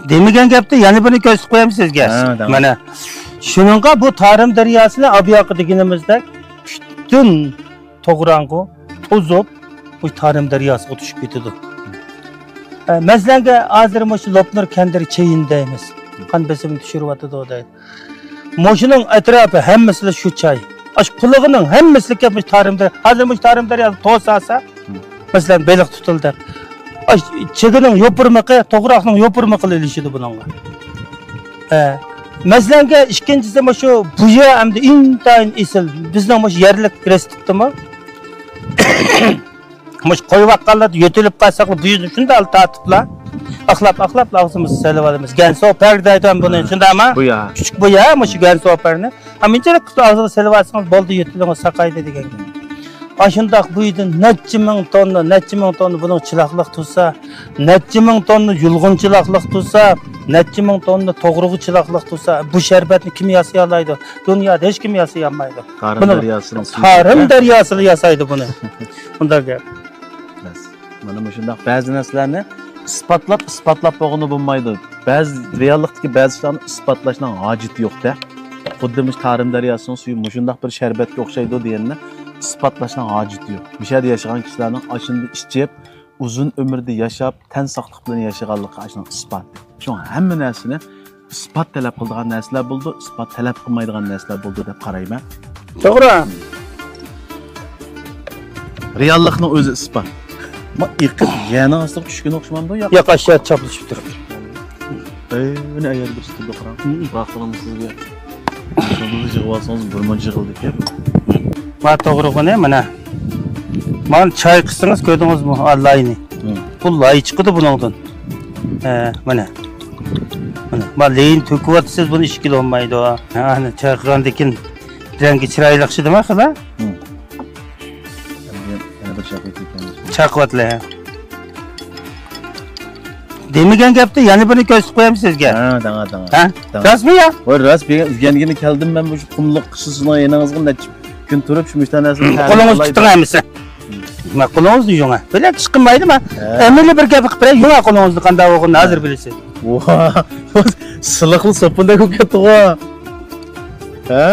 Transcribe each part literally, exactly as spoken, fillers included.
دېمىگەن گەپتە يەنە بىرنى كۆرسىتىپ قويايمۇ سىزگە؟ ھە، دەڭ. مانا، شۇنىڭغا بۇ تارىم دەرياسىنى ئاۋۇ ياققا دېگىنىمىزدەك پۈتۈن توغراڭغۇ توزۇپ، بۇ تارىم دەرياسىغا چۈشۈپ كېتىدۇ. ئە، مەسىلەنگە، ھازىر مۇشۇ لوپنۇر كەندىرى چېيىن دەيمىز. قان بېسىمىنى چۈشۈرۈۋاتىدۇ دەيدۇ. مۇشۇنىڭ ئەتراپى ھەممىسىلا شۇ چاي. ئاشۇ قۇلىقىنىڭ ھەممىسىلا كەپ مۇشۇ تارىم دەريا. ھازىر مۇشۇ تارىم دەرياسى توسالسا، مەسىلەن، بېلىق تۇتۇلدى. ئاشۇ چىگىنىڭ يوپۇرمىقى توغراقنىڭ يوپۇرمىقىلا ئىلىشىدۇ بۇنىڭغا. ھە. مەسىلەنگە، ئىككىنچىسى مۇشۇ بۇيا ئەمدى ئىنتايىن ئېسىل. بىزنىڭ مۇشۇ يەرلىك رېتسېپتىمۇ. مۇشۇ قويۇۋاتقانلاردا يۆتىلىپ قالساقلا، بۇ يۈزنى شۇنداق تارتىپلا، ئاقلاپ، ئاقلاپ ئاغزىمىزغا سېلىۋالىمىز. گەنسوپەر دەيدۇ ھەم بۇنى، ھە، شۇنداقمۇ؟ بۇيا. كۈچۈك بۇيا، مۇشۇ گەنسوپەرنى. ھە، مۇنچىلىك قىلىپ ئاغزىغا سېلىۋالسىڭىز بولدى، يۆتىلىڭىز ساقايدى دېگەن گەپ. ئاشۇنداق بۇيىدىن نەچچە مىڭ توننا، نەچچە مىڭ توننا بۇنىڭ چىلاقلىق تۇرسا، نەچچە مىڭ توننا يۇلغۇن چىلاقلىق تۇرسا، نەچچە مىڭ توننا توغرىغۇ چىلاقلىق تۇرسا، بۇ شەربەتنى كىم ياسىيالايدۇ؟ دۇنيادا ھېچكىم ياسىيالمايدۇ. تارىم بۇنى دەرياسىنىڭ سۈيى. تارىم دەرياسىلا ياسايدۇ بۇنى. بۇنداق گەپ. بەس. مانا مۇشۇنداق بەزى نەرسىلەرنى ئىسپاتلاپ، ئىسپاتلاپ بولغىنى بولمايدۇ. بەزى رېئاللىقتىكى بەزى ئىشلارنى ئىسپاتلاشنىڭ ھاجىتى يوق-دە. خۇددى مۇشۇ تارىم دەرياسىنىڭ سۈيى مۇشۇنداق بىر شەربەتكە ئوخشايدۇ دېگەننى ئىسپاتلاشنىڭ ھاجىتى يوق. مۇشۇ يەردە ياشىغان كىشىلەرنىڭ ئاشۇنداق ئىچىپ، ئۇزۇن ئۆمۈردە ياشاپ، تەن ساقلىق بىلەن ياشىغانلىقى ئاشۇنىڭ ئىسپاتى. شۇڭا ھەممە نەرسىنى ئىسپات تەلەپ قىلىدىغان نەرسىلەر بولىدۇ، ئىسپات تەلەپ قىلمايدىغان نەرسىلەر بولىدۇ دەپ قارايمەن. توغرا. رېئاللىقنىڭ ئۆزى ئىسپات. ما ئېقىپ يەرنىڭ ئاستىغا چۈشكىنى ئوخشىمامدۇ؟ ياق. ياق، ئاشۇ يەر چاپلىشىپ تۇرۇپتۇ. ئەي، مانا ئەگەر بىر تۇتۇپ قاراڭ. ھىم. باقىڭىز سىزگە. شۇنى يىغىۋالسىڭىز بىر مۇنچە يىغىلىدىكەن. ما توغرىغۇنى مانا. مانا چايقىسىڭىز كۆردىڭىزمۇ؟ ھا، لاينى. ھىم. بۇ لاي چىقىدۇ بۇنىڭدىن. ھە، مانا. مانا، ما لاينى تۆكۈۋاتىسىز، بۇنى ئىچكىلى بولمايدۇ. ھا، ئانا چايقىغاندىن كېيىن رەڭگى چىرايلىق چىدىما خېلى؟ ھىم. يەنە بىر چاقىۋېتىڭ. چاقىۋاتلا. دېمىگەن گەپتە يەنە بىرنى كۆرسىتىپ قويايمۇ سىزگە؟ ھە، دەڭا، دەڭا. ھە؟ دەڭا. راستمۇ يا؟ ۋاي، راست، بۈگۈن ئۆگەنگىنى كەلدىم مەن مۇشۇ قۇملۇق، شۇ سىزنىڭ يېنىڭىزغا نەچچە كۈن تۇرۇپ، شۇ مۇشۇ نەرسىنى قولىڭىزنى تۇتۇڭ ھەممىسى. ما قولىڭىزنى يۇڭ. بىلەك ئىش قىلمايدۇ ما. ھە. ئەمەلىي بىر گەپ قىلىپ بېرەي، يۇڭ قولىڭىزنى قانداق بولغىنىنى ھازىر بىلىسىز. ۋا، سىلىقلا سوپۇندەك بولۇپ كەتتىغۇ. ھە؟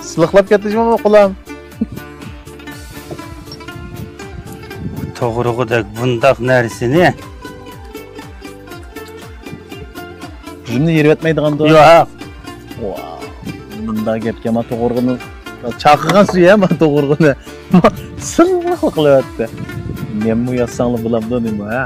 سىلىقلاپ كەتتى جۇمۇ قولۇم. توغرىغۇدەك بۇنداق نەرسىنى. يۈزۈمنى يېرىۋەتمەيدىغاندۇ؟ ياق. ۋا، مۇنداق گەپكە ما توغرىغۇنى. چاقىغان سۈيە ما توغرىغۇنى. ما سىلىقلا قىلىۋەتتى. نېمىمۇ يازساڭلا بولامدۇ نېمە، ھە؟